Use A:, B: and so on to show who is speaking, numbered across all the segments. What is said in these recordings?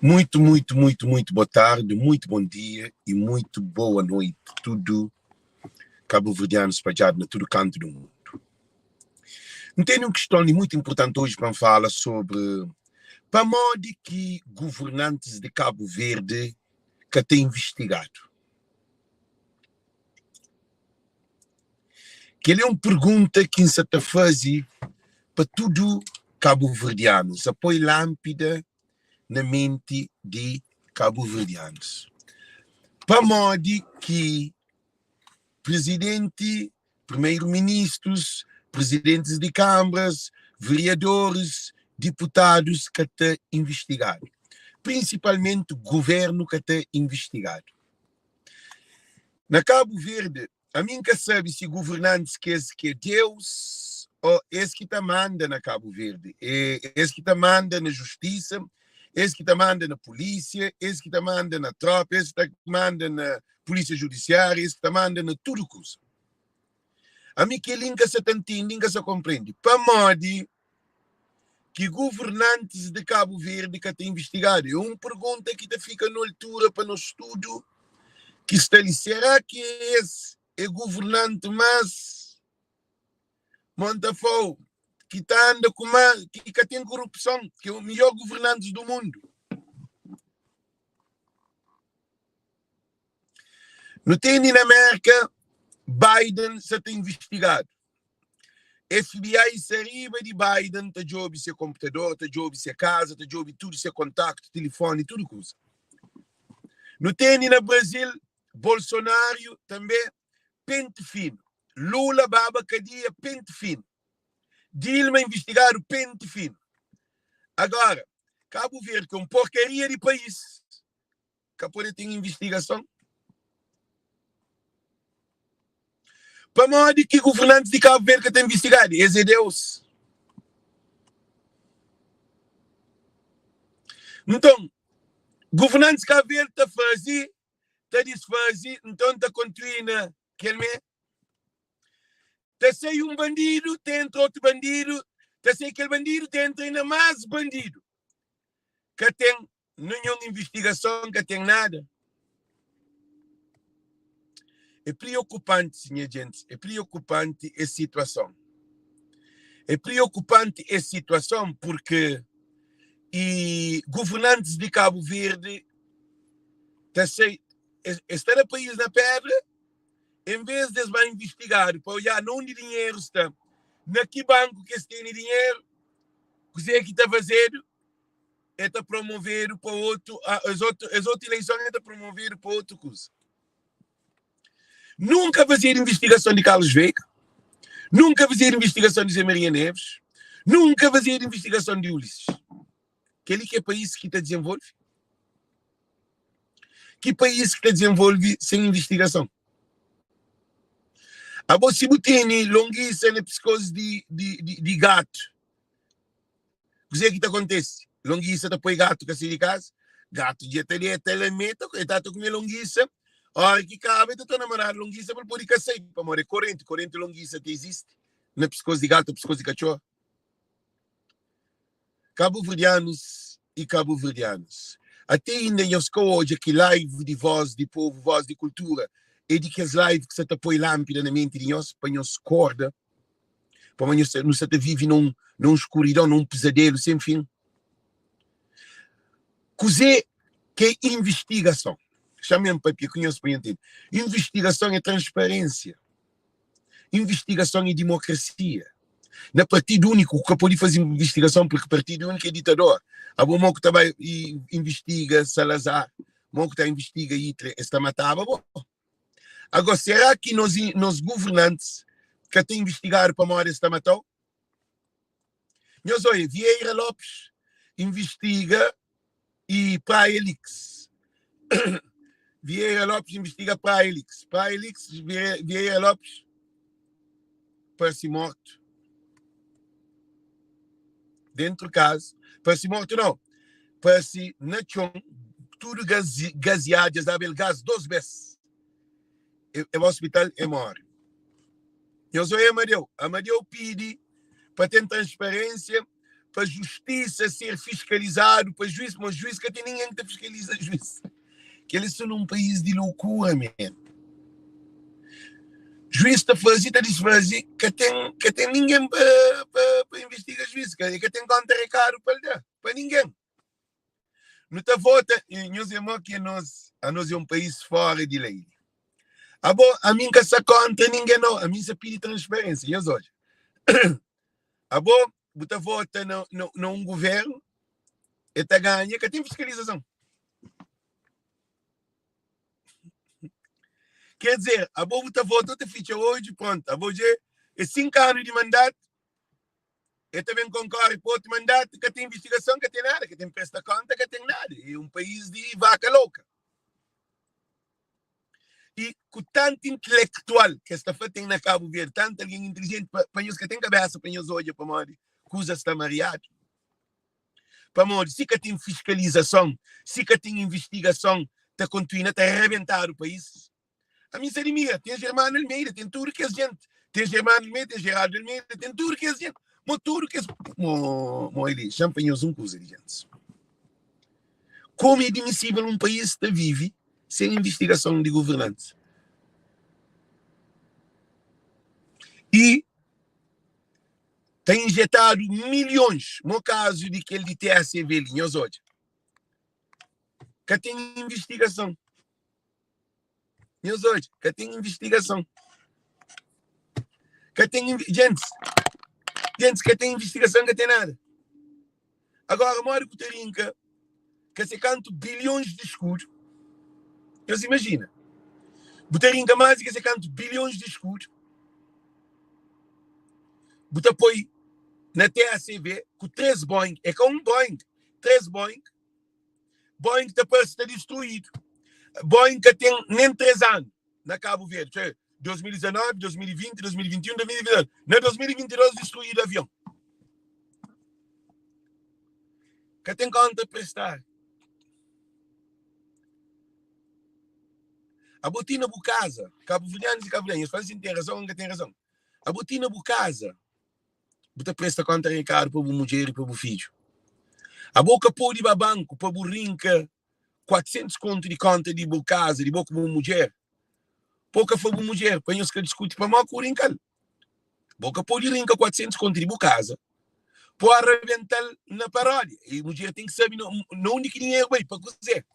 A: Muito, muito, muito, muito boa tarde, muito bom dia e muito boa noite tudu kabuverdianu spadjadu na tudu kantu du mundu. N tene un kiston li muito inpurtanti oji pa N fala sobri pamodi ki guvernantis di Kabu Verdi ka ta investigadu. Kel é un pergunta ki N sa ta faze pa tudu kabuverdianu. N sa poi lánpida na menti di kabuverdianus. Pamodi ki prizidenti, primeiru-ministrus, prizidentis di kanbras, veriadoris, diputadus ka ta investigadu? Prinsipalmenti guvérnu ka ta investigadu. Na Kabu Verdi, ami N ka sabe si guvernantis kes ki é Deus ô es ki ta manda na Kabu Verdi. É es ki ta manda na justisa, es ki ta manda na pulísia, es ki ta manda na trópa, es ki ta manda na pulísia judisiária, es ki ta manda na tudu kuza. Ami kel-li N ka sa ta ntende, N ka sa konprende. Pamodi ki guvernantis di Kabu Verdi ka ta investigadu? É un pergunta ki ta fika na altura pa nos tudu ki sta li. Será ki es é guvernanti más montafou, ki ta anda ku más, ki ka ten korupson, ki é midjór guvernantis du mundu? Nu tene na Merka, Biden sa ta investigadu. FBI sta riba di Biden ta djobe se konputador, ta djobe se kaza, ta djobe tudu se kontaktu, tilifoni, tudu kuza. Nu tene na Brazil, Bolsonario tanbe pente finu. Lula baba kadia pente finu. Dilma investigadu pente finu. Agora, Kabu Verdi ki é un porkaria di país, Ka pode ten invistigason? Pamodi ki guvernantis di Kabu Verdi ka ta investigadu? Es é Deus? Nton, guvernantis di Kabu Verdi ta faze, ta disfaze, nton ta kontinua na kel mé? Ta sai un bandidu, ta entra otu bandidu, ta sai kel bandidu, ta entra inda más bandidu. Ka ten Ninhun invistigason ka ten nada. É priokupanti, nha djentis, é priokupanti es situason. É priokupanti es situason purke i guvernantis di Kabu Verdi ta sai, es ta da país na pedra, en ves di es ba investigadu pa odja na undi dinheru sta, na ki banku ki es tene dinheru, kuzê ki ta fazedu. el ta promovedu pa otu, es otu, es otu ileison el ta promovedu pa otu kuza. Nunka fazedu investigason di Carlos Veiga, nunka fazedu investigason di Zé Maria Neves, nunka fazedu investigason di Ulisses. Kel-li ki é país ki ta dizenvolve? Ki país ki ta dizenvolve sen investigason? Abo si bu tene longisa na piskos di, di, di, di gatu, Kuzê ki ta kontese? Longisa ta poi gatu ka sai di kaza. Gatu dja ta deta la mê, ta el ta ta kume longisa. Óra ki kaba, el ta torna maradu longisa pa el pode ka sai, pamodi é korenti. Korenti longisa ta izisti na piskos di gatu ô piskos di katxor. Kabuverdianus i kabuverdianas, ate inda nhos ka odja ki live di Voz di Povu, Voz di Kultura é di kes live ki sa ta poi lánpida na menti di nhos pa nhos korda. Pamodi nu nu sta ta vive na un, na un skuridon, na un pizadelu sen fin. Kuzê ki é invistigason? Xa-m papia ku nhos pa nho ntende. Invistigason é transparênsia. Invistigason é dimokrasia. Na partidu úniku, ku ka pode faze invistigason porque partidu úniku é ditador. Abo mo ku ta bai investiga Salazar, mo ku ta investiga Hitler, es ta mataba bo. Agora, será ki nos, nos governantes ka ta investigadu pamodi es ta matau? Nhos oia, Vieira Lopes investiga e Praia Leaks. Vieira Lopes investiga Praia Leaks. Praia Leaks, Vieira Lopes parece morto. Dentro casa, parece morto não. Parece na txon, tudo gazi, gaseado, já sabe, ele gás dos vezes. E, e hospital e morre. Eu sou Amadeu. Amadeu pede para ter transparência. pa justisa ser fiskalizadu pa juiz, ma juiz ka ten ningen ki ta fiskaliza juiz. Kel-li sta num país di loucura man. Juiz ta faze ta disfaze, ka ten ka ten ningen pa pa pa investiga juiz, ka ka ten konta rekadu pa el da pa ningen. Nu ta vota, nhos é mo ki nos, anos é um país fora di lei. Abo, ami N ka sta kontra ningen no, ami N sta pidi transparênsia. Nhos odja. Abo, bu ta vota na, na, na un governu, e ta ganha, ka ten fiskalizason. Quer dizer, abo bu ta vota, ta fitxa odju, pronto. Abo dje é 5 anu di mandato, e ta ben konkorre pa otu mandato, ka ten investigason, ka ten nada, ka ten presta konta, ka ten nada. É un país di vaka louka. E ku tantu intelektual ki es ta fla ten na Cabo Verde, tantu algen inteligenti, pa, pa nhos ka ten kabesa pa nhos odja pamodi kuza sta mariadu. Pamodi si ka ten fiskalizason, si ka ten investigason, ta kontinua ta rabentadu país. Ami N sa dimira, ten Germano Almeida, ten tudu kes jenti, ten Germano Almeida, ten Geraldo Almeida, ten tudu kes jenti, mo tudu kes mo mo eli, xa-m pa nhos un kuza di jentis. Komu é admisível un país ta vive sen investigason di governantis? I ta injetadu milhons, mo kazu di kel di TACV li, nhos odja, ka ten investigason. Nhos odja, ka ten investigason. Ka ten, gentis, gentis, ka ten investigason, ka ten nada. Agora, modi ku ta rinka ka se kantu bilhons di skudu? Nhos imajina, bu ta rinka más di ka se kantu bilhons di skudu, bu ta poi na TACV ku 3 Boeing, é ka un Boeing, 3 Boeing, Boeing ta parse ta distruídu. Boeing ka ten nen 3 anu na Cabo Verde. Txeu, 2019, 2020, 2021, 2022. Na 2022 distruídu avion. Ka ten konta prestar. Abo ti na bu kaza, kabuverdianus i kabuverdianas, nhos fla si N ten razon o N ka ten razon. Abo ti na bu kaza, bu ta presta konta rekadu pa bu mudjer i pa bu fidju. Abo ka pode ba banku pa bu rinka 400 kontu di konta di bu kaza, di bo ku bu mudjer. Pa ka fla bu mudjer pa nhos ka diskuti pamodi ku rinka-l. Bo ka pode rinka 400 kontu di bu kaza pa arrebenta-l na paródia. I mudjer ten ki sabe na undi ki dinheru bai, pa kuzê.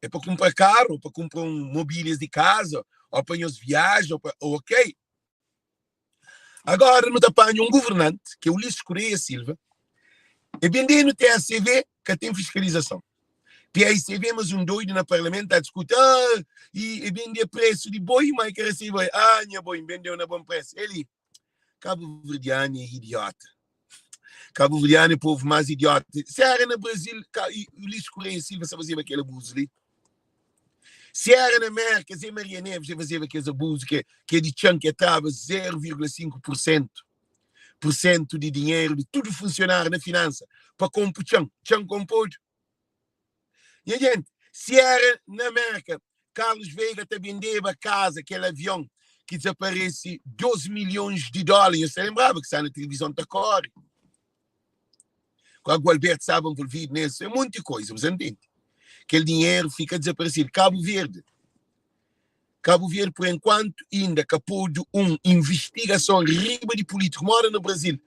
A: É pa kunpra karu, ou pa kunpra un mobílias di kaza, ou pa nhos viaja, ou pa, ok. Agora nu ta panha un governante, ki é Ulisses Correia Silva, e bendenu TSV, ka ten fiskalizason. PICV mas un doidu na parlamento ta diskuti, ah, e, e bende a preço di boi, mas ka recebe boi. Ah, nha boi, bendeu na bom preço. Eli, Cabo Verdeano é idiota. Cabo Verdeano é povo mais idiota. Se era na Brasil, Ulisses Correia Silva só fazia aquele abuso ali. Se era na América, Zé Maria Neves já fazia aqueles abusos que, que é de tchan, que trava 0,5% por cento de dinheiro de tudo funcionário na finança para comprar tchan, tchan composto. Minha gente, se era na América, Carlos Veiga ta vendeba casa, aquele avião que desaparece 2 milhões de dólares. Você lembrava que está na televisão tá corre. Com o Alberto estava envolvido nisso, é um monte de coisa, você entende? Aquele dinheiro fica desaparecido. Cabo Verde. Cabo Verde, por enquanto, ainda capou de uma investigação riba de político. Mora no Brasil.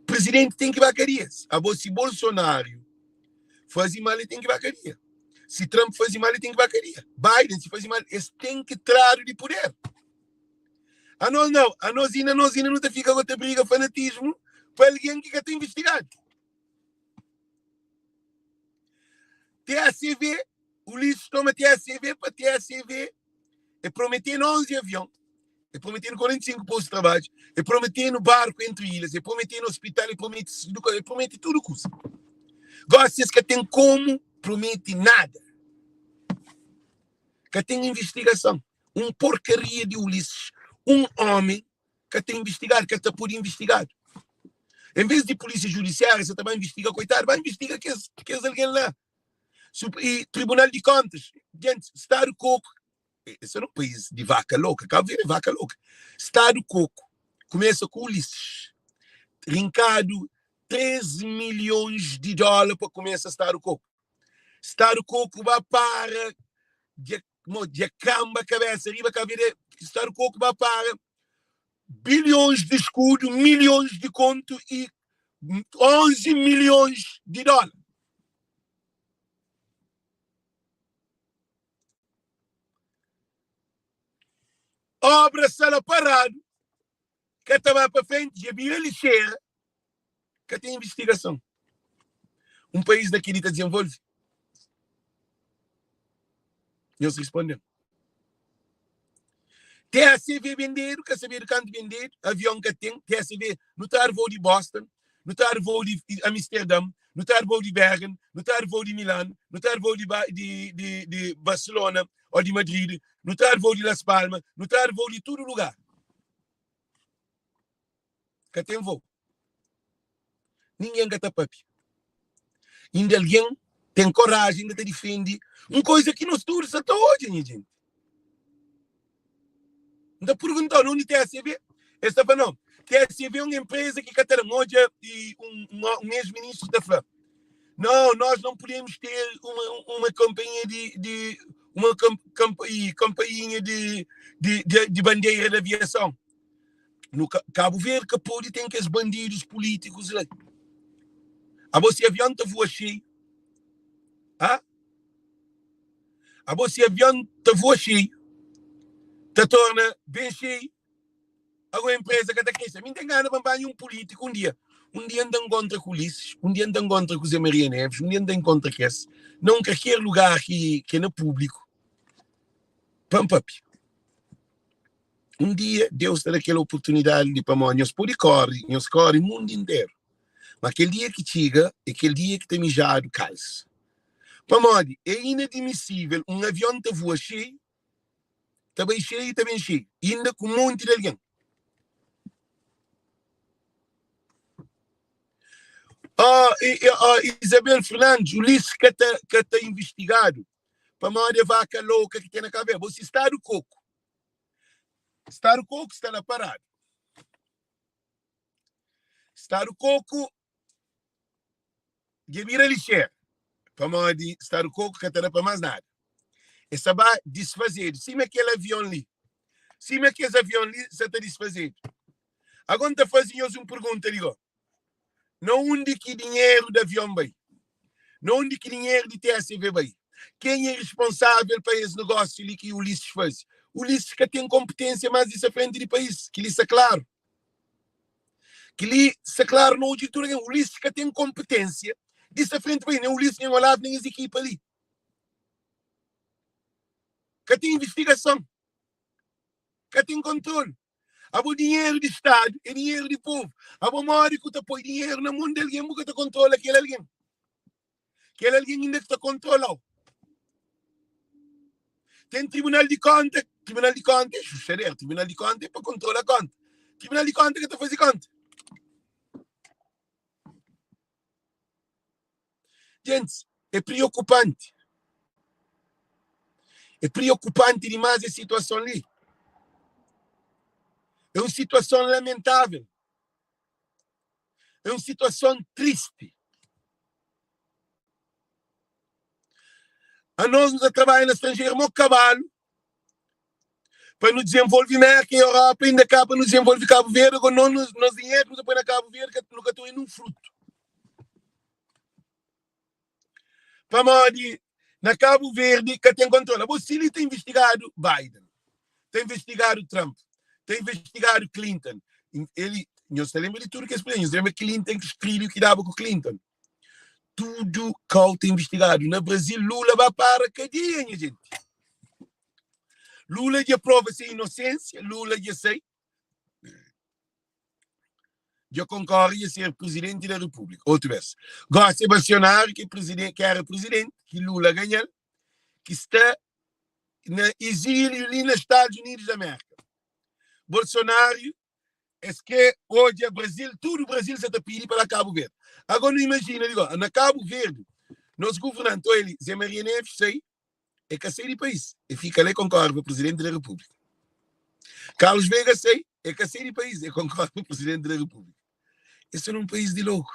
A: Presidente tem que vacarias. A se Bolsonaro faz mal, ele tem que vacaria. Se Trump faz mal, ele tem que vacaria. Biden, se faz mal, eles têm que tirar de poder. A nós não. A nós ainda, nós ainda não fica com outra briga, fanatismo, para alguém que está investigado. TACV, Ulisses toma TACV para TACV e prometendo 11 aviões, e prometendo 45 postos de trabalho, e prometendo barco entre ilhas, e prometendo hospital, e promete, e promete tudo coisa. Gostas que tem como promete nada. Que tem investigação. Um porcaria de Ulisses, um homem que tem investigado, que está por investigado. Em vez de polícia judiciária, você também investiga, coitado, vai investiga que que alguém lá. E Tribunal de Contas, gente, Estado Coco, esse é um país de vaca louca, Cabo Verde é vaca louca. Estado Coco, começa com Ulisses, rincado. 3 milhons di dóla pa kumesa Stadu Koku. Stadu Koku ba para dja, mo, dja kanba kabésa riba kabéda, Stadu Koku ba para bilhons di skudu, milhons di kontu i 11 milhons di dóla. Obra sta la paradu, ka ta ba pa frenti, dja bira lixera, ka ten invistigason. Un país na kel-li ta dizenvolve? Nhos responde-m. TACV bendedu, ka sabedu kantu bendedu, avion ka ten, TACV, nu ta dar voo di Boston, nu ta dar voo di Amsterdam, nu ta dar voo di Bergen, nu ta dar voo di Milan, nu ta dar voo di, di, di, di Barcelona ou di Madrid, nu ta dar voo di Las Palmas, nu ta dar voo di tudu lugar. Ka ten voo. Ningen ka ta papia. Inda algen ten koraji inda ta difende un koisa ki nos tudu sa ta odja, nha jenti. N ta perguntau na undi TSV? Es ta fla, no, TSV é un empresa ki ka ta da. N odja i un, un, un ex-ministru ta fla, não, nós não podemos ter uma, uma companhia de, de uma com, companhia de, de, de, de bandeira de aviação. No Cabo Verde ka pode ten kes bandidos políticos lá. Abo se avião ta voa cheio. Ah? Abo se avião ta voa cheio. Ta torna bem cheio. Agora a empresa ka ta cresce. Mim tem gana para banhar um político um dia. Um dia anda encontra com Ulisses, um dia anda encontra com Zé Maria Neves, um dia anda encontra com esse. Não qualquer lugar que, que é no público. Pam papi. Un dia Deus ta da kel oportunidadi li pamodi nhos pode kóre, nhos kóre mundu interu, má kel dia ki txiga é kel dia ki ta mijadu kalsa. Pamodi é inadmisível un avion ta vua xeiu, ta bai xeiu i ta ben xeiu, inda ku monti di algen. Oh, oh, Isabel Fernandes, Ulisses ka ta, ka ta investigadu pamodi é vaka louka ki ten na Cabo Verde. Bo si stadu koku. Stadu koku sta la paradu. Stadu koku dja bira lixera pamodi stadu koku ka ta da pa más nada. E sta ba disfazedu sima kel avion li. Sima kes avion li sa ta disfazedu. Agora N ta faze nhos un pergunta li go. Na undi ki dinheru di avion bai? Na undi ki dinheru di TSV bai? Kenha é responsável pa es negósiu li ki Ulisses faze? Ulisses ka ten konpetensia más di sa frenti di país. Kel-li sta klaru. Kel-li sta klaru na odju di tudu algen. Ulisses ka ten konpetensia di sta frenti di país. Nen Ulisses, nen Olavo, nen es ekipa li. Ka ten invistigason. Ka ten kontrolu. Abo dinheru di stadu é dinheru di povu. Abo modi ku ta poi dinheru na mon di algen bu ka ta kontrola kel algen. Kel algen inda ki ta kontrola-u. Ten tribunal di konta, tribunal di konta é xuxader, tribunal di konta é pa kontrola konta. Tribunal di konta ka ta faze konta. Gentis, é preokupanti. É preokupanti dimás es situason li. É un situason lamentável. É un situason tristi. Anos nu ta trabadja na stranjeru mo kabalu pa nu dizenvolve Merka e Europa inda ka pa nu dizenvolve Kabu Verdi agora nos nos dinheru ki nu ta poi na Kabu Verdi ka nu ka ta oia nun frutu. Pamodi na Kabu Verdi ka ten kontrola. Bo si li ta investigadu Biden, ta investigadu Trump, ta investigadu Clinton. Eli, nhos ta lenbra di tudu kes presidenti, nhos lenbra Clinton, ki strilhu ki daba ku Clinton. Tudu kau ta investigadu. Na Brasil, Lula ba para kadia, nha jenti. Lula dja prova se inosensia, Lula dja sai. Dja konkorre dja ser Presidenti da Repúblika otu bes. Gosi é Bolsonaro ki é presidenti, ki era presidenti, ki Lula ganha-l, ki sta na exíliu li na Stadus Unidus di Amérika. Bolsonaro es kre odja Brasil, tudu Brasil sa ta pidi pa la Kabu Verdi. Agora nu imajina li gó, na Kabu Verdi, nos governanti, oi li, Zé Maria Neves sai, e ka sai di país, e fika la e konkorre pa Presidenti da Repúblika. Carlos Veiga sai, e ka sai di país, e konkorre pa Presidenti da Repúblika. Es sta nun país di louku.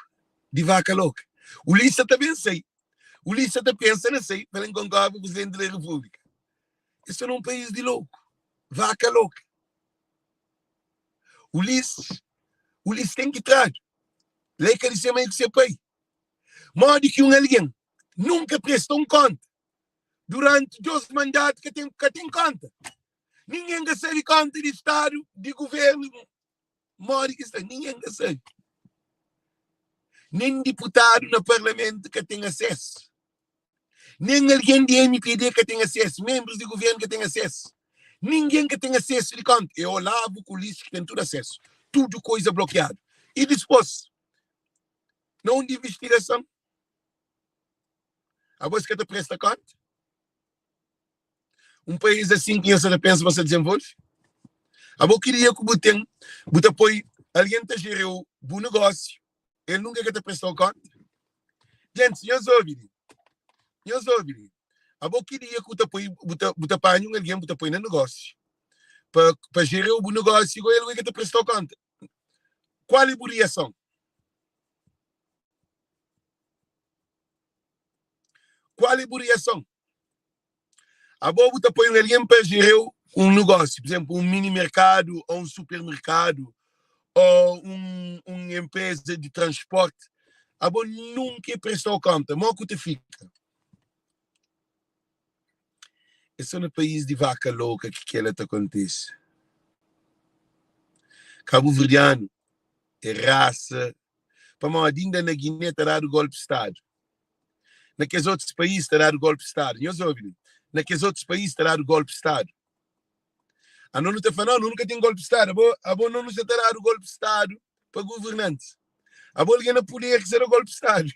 A: Di vaka loka. Ulisses sa ta ben sai. Ulisses sa ta pensa na sai pa el konkorre pa presidente da república. Es sta na un país di louku. Vaka loka. Ulisses, Ulisses ten ki tradu. Lei ka di se mai ku se pai. Modi ki un algen nunka presta un konta duranti dos mandatu ka ten, ka ten konta. Ningen ka sabe konta di stadu, di guvernu, modi ki sta, ningen ka sabe. Nen diputadu na parlamentu ka ten asesu. Nen algen di MPD ka ten asesu, menbrus di guvernu ka ten asesu. Ningen ka ten asesu di konta. É Olavo ku Ulisses ki ten tudu asesu. Tudu koiza blokiadu. I dispos, na undi invistigason? Abos ka ta presta konta? Un país asin ki nhos sa ta pensa ma sa dizenvolve? Abo ki dia ku bu ten, bu ta poi algen ta jereu bu negósiu, el nunka ka ta prestau konta? Gentis, nhos obi li, nhos obi li. Abo ki dia ku ta poi, bu ta, bu ta panha un algen, bu ta poi na negósiu, pa, pa jereu bu negósiu, el ka ta prestau konta. Kual é bu riason? Kual é bu riason? Abo bu ta poi un algen pa jereu un negósiu, por exemplo, un mini merkadu ou un supermerkadu ou un, un empresa di transporti. Abo nunka e prestau konta, mo ku ta fika? É só na país di vaka louka ki kela ta kontise. Kabuverdianu é rasa pamodi inda na Guiné ta dadu golpi stadu. Na kes otus país ta dadu golpi stadu. Nhos obi li. Na kes otus país ta dadu golpi stadu. Ano nu ta fla, não, nu ka ten golpi stadu. Abo, abo não nu sa ta dadu golpi stadu pa governantes. Abo algen na puder ki sa da golpi stadu.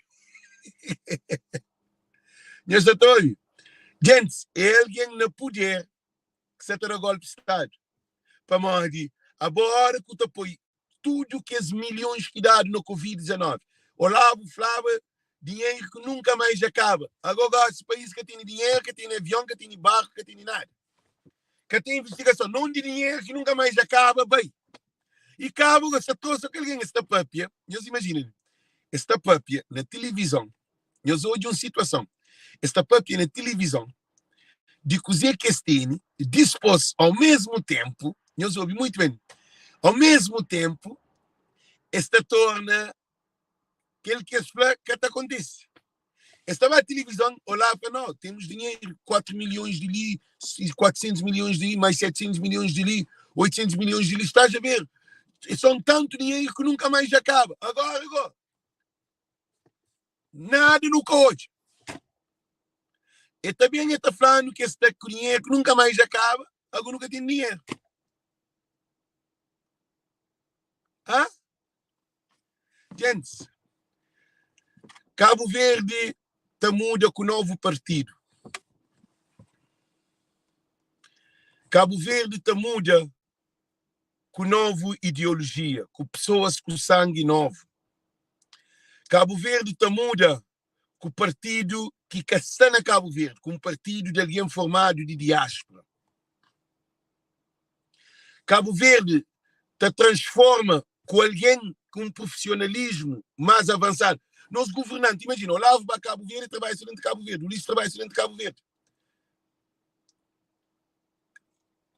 A: Nhos sa ta obi? Gentis, é algen na puder ki sa ta da golpi stadu. Pamodi abo ora ku ta poi tudu kes milhons ki dadu na Covid 19. Olavo flaba dinheiro ki nunka mais akaba. Agora gosi país ka tene dinheiro, ka tene avion, ka tene barco, ka tene nada. Ka ten investigason. Não di dinheiro ki nunka mais akaba bai. E kaba go sa trosa ku alguém sta papia. Nhos imagina, sta papia na televisão. Nhos odja un situason. Sta papia na televisão di kuzê ki es tene, dispôs ao mesmu ténpu, nhos obi muitu ben, ao mesmu ténpu es ta torna kel ki es fla ka ta kontise. Es ta ba tilivizon, olá fla, no, temos dinheiro, 4 milhões di li, 400 milhões di li, mais 700 milhões di li, 800 milhões di li, estás a ver? São tanto dinheiro que nunca mais acaba. Agora, agora, nada nunca odja. E ta ben e ta fla-nu ki es ta ku dinheru ki nunka mais akaba, ago nu ka ten dinheru. Ha? Gentis, Kabu Verdi ta muda ku novu partidu. Kabu Verdi ta muda ku novu ideolojia, ku pesoas ku sangi novu. Kabu Verdi ta muda ku partidu ki ka sta na Kabu Verdi, ku un partidu di algen formadu di diáspora. Kabu Verdi ta transforma ku algen ku un profisionalismu más avansadu. Nos governanti, imajina, Olavo ba Kabu Verdi, trabadja so dentu Kabu Verdi, Ulisses trabadja so dentu Kabu Verdi.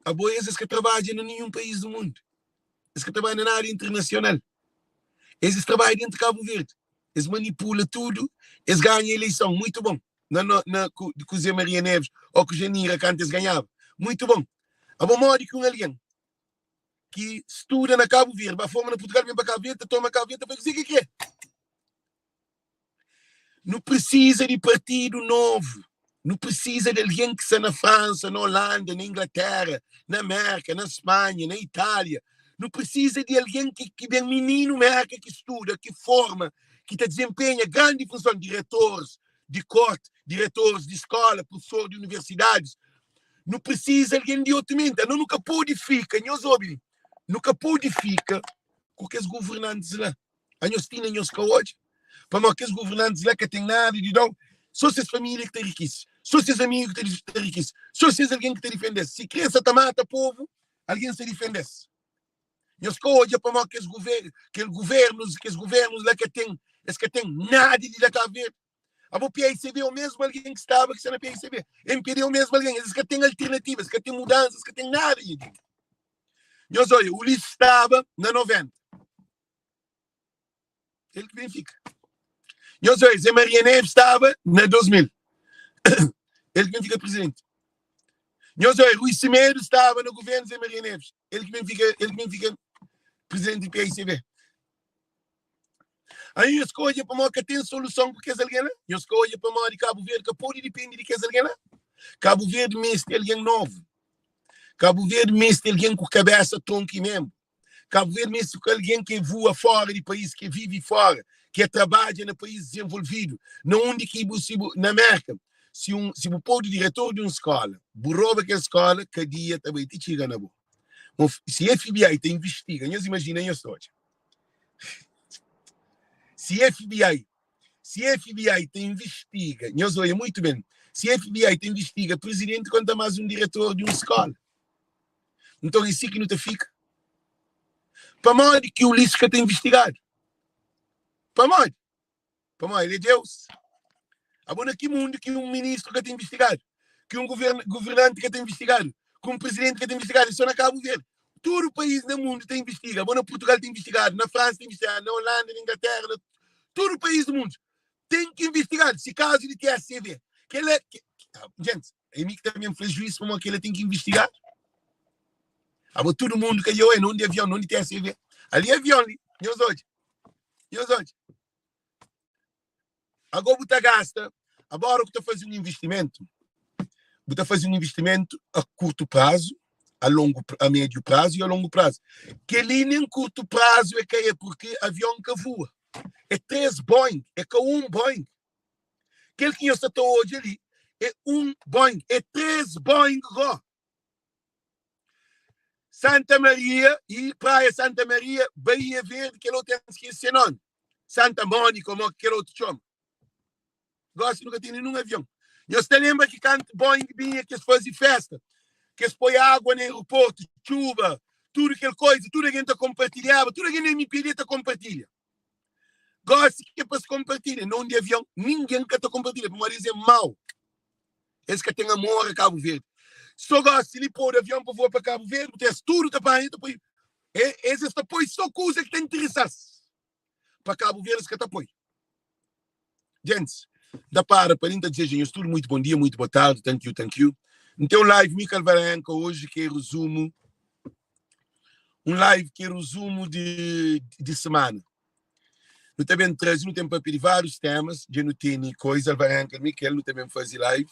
A: Abo es, es ka trabadja na ninhun país du mundu. Es ka trabadja na nada internasional. Es, es trabadja dentu Kabu Verdi. Es manipula tudu, es ganha eleison, muitu bon. Na, na, na ku, ku Zé Maria Neves ou ku Janira kantu es ganhaba. Muitu bon. Abo modi ki un algen ki studa na Kabu Verdi, ba forma na Portugal, ben pa Kabu Verdi, ta toma Kabu Verdi, ta fai kuzê ki kre. Nu precisa di partidu novu. Nu precisa di algen ki sta na Fransa, na Holanda, na Inglaterra, na Merka, na Spanha, na Itália. Nu precisa di algen ki, ki ben mininu Merka ki studa, ki forma, ki ta desempenha grandi funson, diretores di korte, diretores di skola, professor di universidades. Nu precisa algen di otu menti. Ano nu ka pode fika, nhos obi, nu ka pode fika ku kes governantes la. Anhos ti na nhos ka odja? Pamodi kes governantis la ka ten nada di dau, so ses familia ki ta rikise, so ses amigu ki ta rikise, so ses algen ki ta difende-s. Si kre sa ta mata povu, algen sa difende-s. Nhos ka odja pamodi kes guver, kel guvernus, kes guvernus la ka ten. Es ka ten nada di da Cabo Verde. Abo PICB é o mesmo alguém que estava que está na PICB. MPD é o mesmo alguém. Eles ka ten alternativa, eles ka ten mudança, eles ka ten nada. Nhos olha, Ulisses estava na 90. Ele que vem fica. Nhos olha, Zé Maria Neves estava na 2000. Ele que vem fica presidente. Nhos olha, Rui Semedo estava no governo Zé Maria Neves. Ele que vem fica, ele que vem fica presidente do PICB. Aí nhos ka odja pamodi ka ten soluson ku kes algen la? Nhos ka odja pamodi Kabu Verdi ka pode dipende di kes algen la? Kabu Verdi meste algen novu. Kabu Verdi meste algen ku kabesa, tronku i menbu. Kabu Verdi meste ku algen ki voa fora di país, ki vive fora, ki trabadja na país dezenvolvidu, na undi ki bu, si bu, na Merka, si un, si bu podu diretor di un skola, bu roba kel skola, kadia ta bai ti txiga na bo. Si FBI ta investiga, nhos imajina nhos ta odja. Si FBI, si FBI ta investiga, nhos oia muito bem, si FBI ta investiga presidente, konta mais um diretor de um escola. Então é si que nu ta fika. Pamodi ki Ulisses ka ta investigado? Pamodi? Pamodi el é Deus. Abo na ki mundu ki un ministru ka ta investigadu? Ki un governanti ka ta investigadu? Ki un presidenti ka ta investigadu? É só na Kabu Verdi. Tudu país na mundu ta investiga. Abo na Portugal ta investigadu, na Fransa ta investigadu, na Holanda, na Inglaterra, na tudu país do mundu ten ki investigadu. Si kazu di TSCV, kela, gente, é mi ki ta ben fla juiz pamodi kela ten ki investigadu. Abo tudu mundu ka dja, non di avion, non di TSCV. Ali avion li, nhos odja. Nhos odja. Agora bu ta gasta, agora ku ta faze un investimentu, bu ta faze un investimentu a curto prazo, a longo, a médio prazo e a longo prazo. Kel-li nem curto prazo é ka é porque avião ka voa. É três Boeing, é ka um Boeing. Kel ki nhos ta ta odja li é um Boeing, é três Boeing go. Santa Maria e Praia Santa Maria, Baía Verde, kel otu N skese se nomi, Santa Mónica, mo kel otu txoma. Gosi nu ka tene nun avion. Nhos ta lenbra ki kantu Boeing binha ki es faze festa, ki es poi agua na aeroportu, txuba, tudu kel koiza, tudu algen ta konpartilhaba, tudu algen na MPD ta konpartilha. Gosi ki é pa es konpartilha, non di avion, ningen ka ta konpartilha, pamodi es é mau. Es ka ten amor a Kabu Verdi. So gosi li podu avion pa voa pa Kabu Verdi, bu ta es tudu ta panha, ta poi. E, es es ta poi so kuza ki ta interesa-s. Pa Kabu Verdi es ka ta poi. Gentis, N ta para pa li, N ta dizeja nhos tudu muito bom dia, muito boa tarde, thank you, thank you. N ten un live mi ku Alvarenga oji ki é rezumu, un live ki é rezumu di, di semana. Nu ta ben traze, nu ten papia di várius temas, dja nu tene koiza, Alvarenga, mi ku el, nu ta ben faze live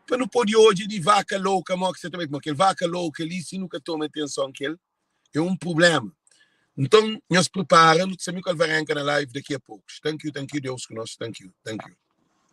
A: pa nu pode odja di vaka louka mo ki sa ta bai, pamodi kel vaka louka li si nu ka toma atenson kel é un prublema. Nton nhos pripara, nu ta sta mi ku Alvarenga na live daqui a poucos. Thank you, thank you, Deus ku nos, thank you, thank you.